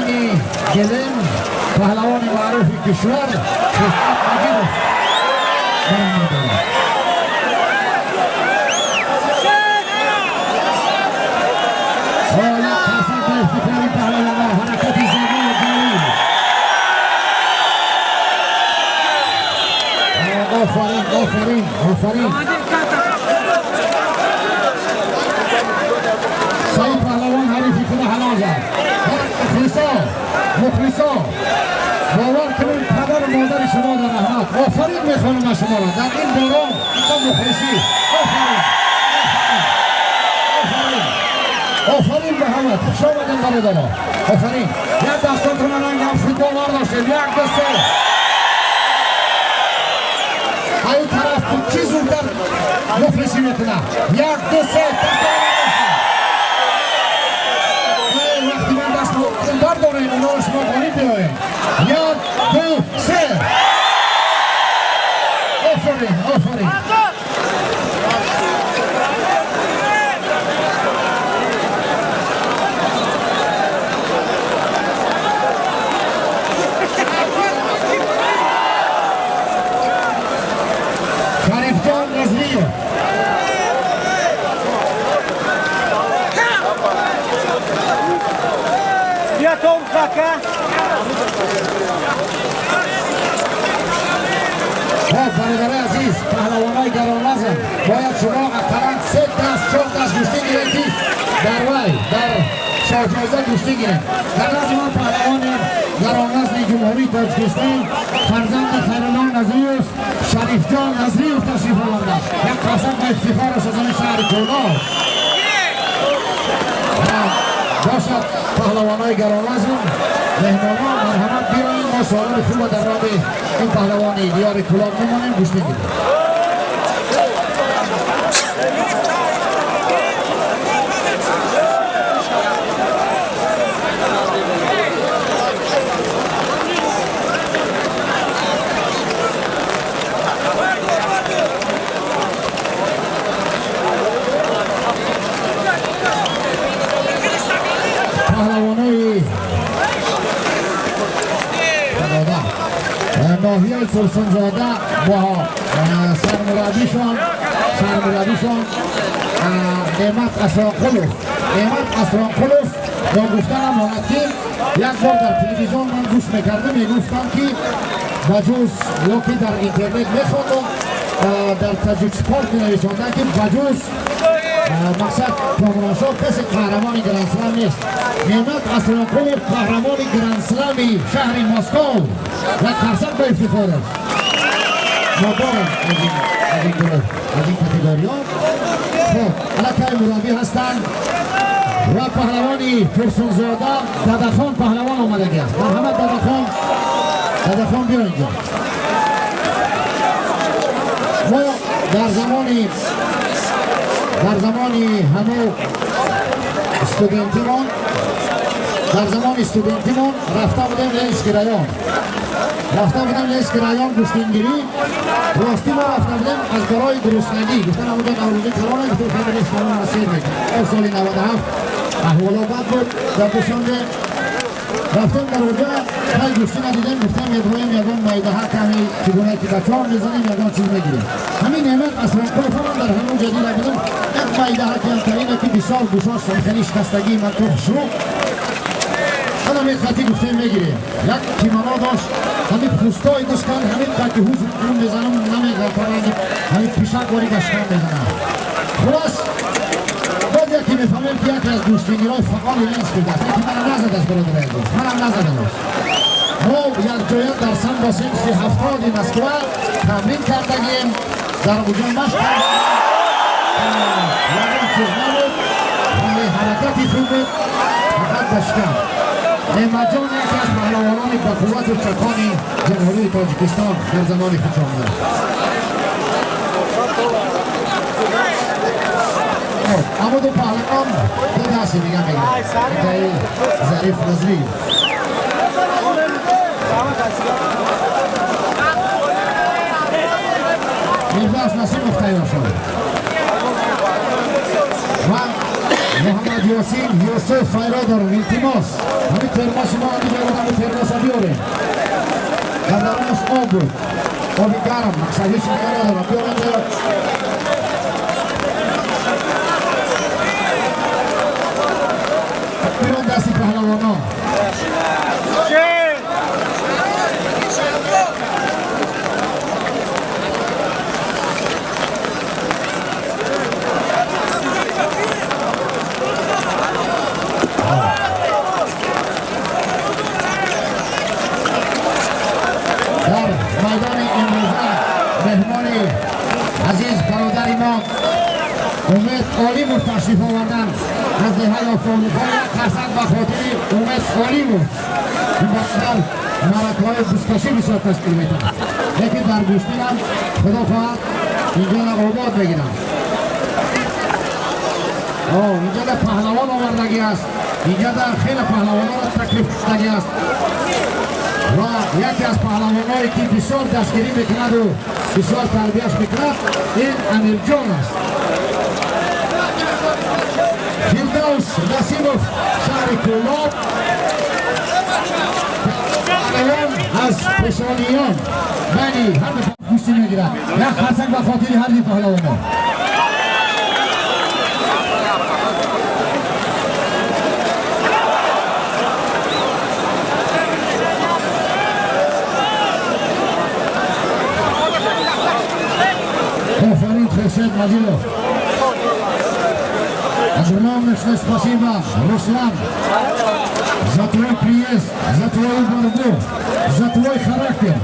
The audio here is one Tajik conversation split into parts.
Байни гилем паҳлавони маъруфи кишвар Хусрат Маҷидов баромаданд. Як қарсак ба ифтихори паҳлавонҳо. Ҳаракати зебо ва ҷолиб. Офарин, офарин, офарин! Саид паҳлавон ҳарифи худа ҳалол зад. Мухлисо, мухлисо, бовар кунед, падару модари шумо дар раҳмат. Офарин мехонам аз шуморо дар ин борон то мухлисӣ. Офарин, офарин, офарин ба ҳама. Хуш омадем, бародаро, офарин. Як дастотона рангам футбол бардоштем. Як, ду, се. Ай тараф ки зудтар мухлисӣ мекунад? Як, ду, се. Вақти ман даст бардорем, оно шумо ғолиб биёем. Як, ду, се. Офарин, офарин! Шарифҷон Назриев. Бия то хака. Хоб, бародари азиз, паҳлавонои гаронвазн, бояд шумо ақаллан се даст, чор даст гӯштӣ гиред, ки дар вай дар шоҳҷоиза гӯштӣ гиред. Дар назди ман паҳлавони гаронвазни Ҷумҳурии Тоҷикистон, фарзанди Хайрулло Назриев, Шарифҷон Назриев ташриф овардааст. Як қарсак ба ифтихораш аз они шаҳри Кӯлоб бошад. Паҳлавонои гаронвазн, меҳмонон, марҳамат, биёед, мо солони хуба дар роби ин паҳлавони диёри Кӯлоб мемонем, гӯштӣ гирем. Паҳлавонои ноҳияи Турсунзода бо сармураббишон Неъмат Асронқулов. Неъмат Асронқулов бо гуфтанам омад, ки як бор дар телевизион ман гӯш мекардам, мегуфтам, ки ба ҷуз ё ки дар интернет мехондам, дар Таҷикспорт менависонданд, ки ба ҷуз мақсад Комроншоҳ касе қаҳрамони грандслам нест. Неъмат Асронқулов қаҳрамони грандслами шаҳри Москов. Як қарсак ба ифтихораш. Мо дорем аз ин гурӯҳ, аз ин категориё. Хоб, аллакай мураббӣ ҳастанд ва паҳлавони Турсунзода Дадахон паҳлавон омадагӣ аст. Марҳамат, Дадахон, Дадахон, биё инҷо. Мо дар замони ҳамо студентимон, дар замони студентимон рафта будем Ленинский район, рафта будем Ленинский район гӯштингирӣ. Ростӣ, мо рафта будем аз барои гуруснагӣ. Гуфтан, ҳамонҷо наврӯзӣ калона, гуфтем, хеле ресторан сер мекунем. Соли 97 аҳволо бад буд дар Душанбе. Рафтем дар оҷа, хай, гӯштӣ надидем. Гуфтем, меброем, ягон майдаҳа ками чӣ гуна ки бачаҳо мезанем, ягон чиз мегирем. Ҳамин Неъмат Асронқулов ман дар ҳамон ҷа дида будам, як майдаҳа камтарина, ки бисёр гӯшош хеле шикастагӣ, ман то хушрӯ ҳана мехати. Гуфтем, мегирем. Як кимоно дошт, ҳамин пӯстои душкан, ҳамин қати ҳуз мезанам, намеғалтаранд, ҳамин пишак вори ба шикан мезанам. Хулос, боз яке мефаҳмем, ки яке аз гӯштингирои фаъоли Ленинск будааст. Яке мана назадааст, бародари азиз, манам назадамаш. Мо якҷоя дар самбо синфи 70-и Москва тамрин кардагием, дар уҷо машқ кардагием. Ягон чиз набуд, вале ҳаракати хуб буд, фақат ба шикам. Неъматҷон яке аз паҳлавонони бақуввату чакони Ҷумҳурии Тоҷикистон дар замони худ омада. Аммо ду паҳлавон ду дасти дига мегиранд. Зариф Назриев. Мирдас Насимов тайёр шуд ва Муҳаммад. Ёсин Юсуф файро дорам, илтимос. Ҳамин термоси мо ҳамин ҷо ҳамин термоса биёрем. Дар дарунаш об буд. Оби гарм, мақсад ҳеч чиз надорам. Биёрем. Биён дасти паҳлавонон. Дар майдони имрӯза меҳмони азиз бародари мо Умед Олимов ташриф оварданд аз деҳаи Офтобнихон. Як қарсак ба хотири Умед Олимов. Ин бародар маъракаҳои бузкашӣ бисёр ташкил метавад, лекин дар гӯштинам худо хоҳад инҷоро обод мегиранд. Инҷода паҳлавон овардагӣ аст, инҷода хеле паҳлавононро таклиф шудагӣ аст ва яке аз паҳлавоное ки бисёр дастгирӣ мекунаду бисёр тарбияш мекунад ин Амирҷон аст. Фирдавс Насимов, шаҳри Кӯлоб, паҳлавон аз пешониён байни ҳар ду гӯштӣ мегирад. Як қарсак ба хотири ҳар ду паҳлавонон. Офарин, Хуршед Мадилов. Огромное спасибо, Руслан, за твой приезд, за твою борьбу, за твой характер.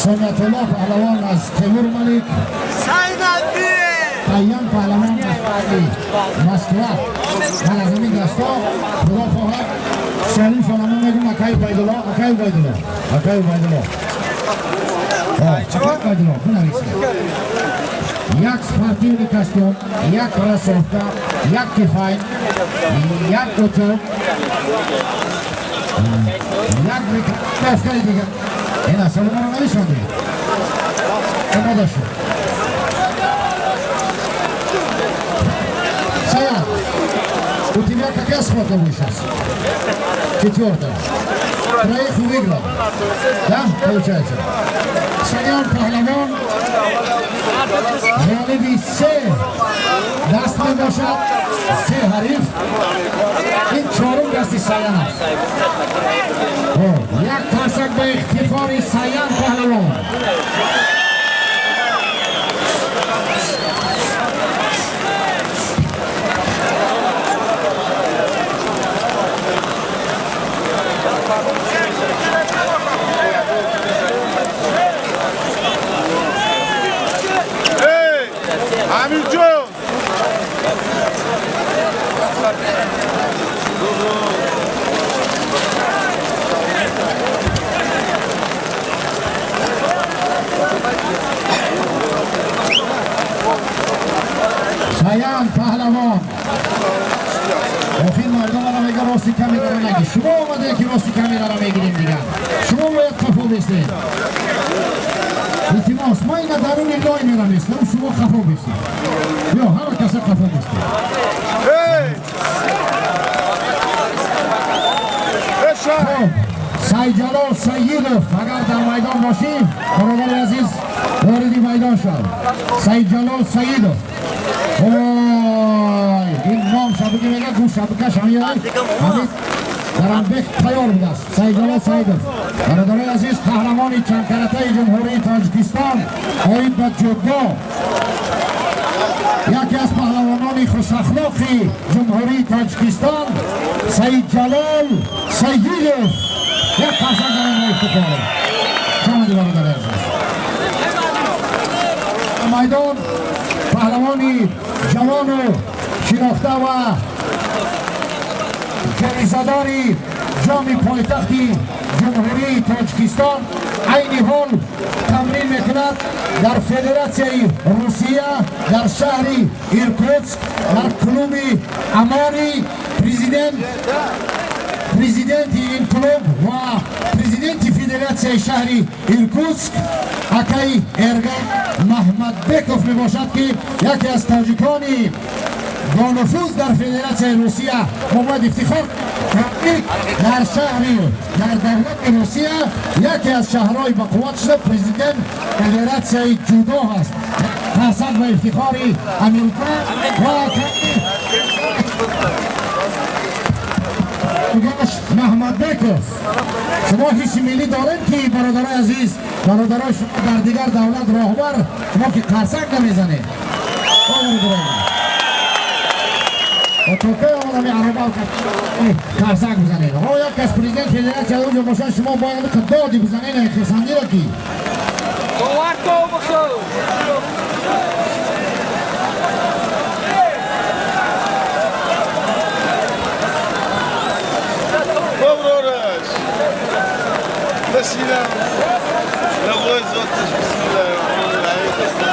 Суннатулло паҳлавон аз Темур Малик, Тайян паҳлавон аз Москва. Ман аз ҳамин дасто худо хоҳад солим шонамо мегӯм. Акай Убайдулло, акай Убайдулло, акай Убайдулло, акай Убайдулло, бинависед. Як спортивный костюм, як кроссовка, як кифайн, як утюг, як микрофони дигар. Ина саломаро нависондед, омода шуд. Саян, у тебя какая схватка будет сейчас? Четвертая. Троих выиграл. Да, получается? Саян паҳлавон ғолиби се даст мебошад, се ҳариф. Ин чорум дасти Саян аст. Як қарсак ба ифтихори Саян паҳлавон. Амирҷон! Саян паҳлавон. Охир мардумро мега рости камераро нагир. Шумо омаде ки рости камераро мегирем дигар. Шумо бояд қафо бистед. Илтимос, ма ина даруни лой мерам истам, шумо қафо бистед. Ё ҳама каса қафо бистед. Хоб, Сайҷалол Саидов, агар дар майдон бошӣ, бародари азиз, вориди майдон шав. Сайҷалол Саидов. Ой, ин ном шабуки мега, гӯш шабукаш ҳамин даранбек тайёр будааст. Сайҷалол Саидов, бародарои азиз, қаҳрамони чандкаратаи Ҷумҳурии Тоҷикистон оид ба ҷудо, яке аз паҳлавонони хушахлоқи Ҷумҳурии Тоҷикистон Саидҷалол Саидов. Як қарсак барои мо ифтихор. Шомади, бародари азиз. Майдон паҳлавони ҷавону Шинохта ва ҷоизадори ҷоми пойтахти Ҷумҳурии Тоҷикистон айни ҳол тамрин мекунад дар Федератсияи Русия, дар шаҳри Иркутск, дар клуби Амори. Президенти ин клуб ва президенти федератсияи шаҳри Иркутск акаи Эргаш Маҳмадбеков мебошад, ки яке аз тоҷикони бонуфуз дар Федератсияи Русия. Мо бояд ифтихор, дар шаҳри, дар давлати Русия яке аз шаҳрҳои бақувват шуда, президент федератсияи ҷудо ҳаст. Қасам ба ифтихори Амирҷон ва акаи Эргаш Маҳмадбеков. Шумо ҳисси миллӣ дорем, ки бародарои азиз, бародарои шумо дар дигар давлат роҳбар, шумо ки қарсак намезанед. То кай омадами ароба қарсак бизанед? Ҳо, як кас президент федератсия онҷо бошад, шумо бояд доди бизанед, хурсандиро ки Бовар кун, бихӯр. مبرورش نسينا. نبغى زوجتش. بسم الله الرحمن الرحيم.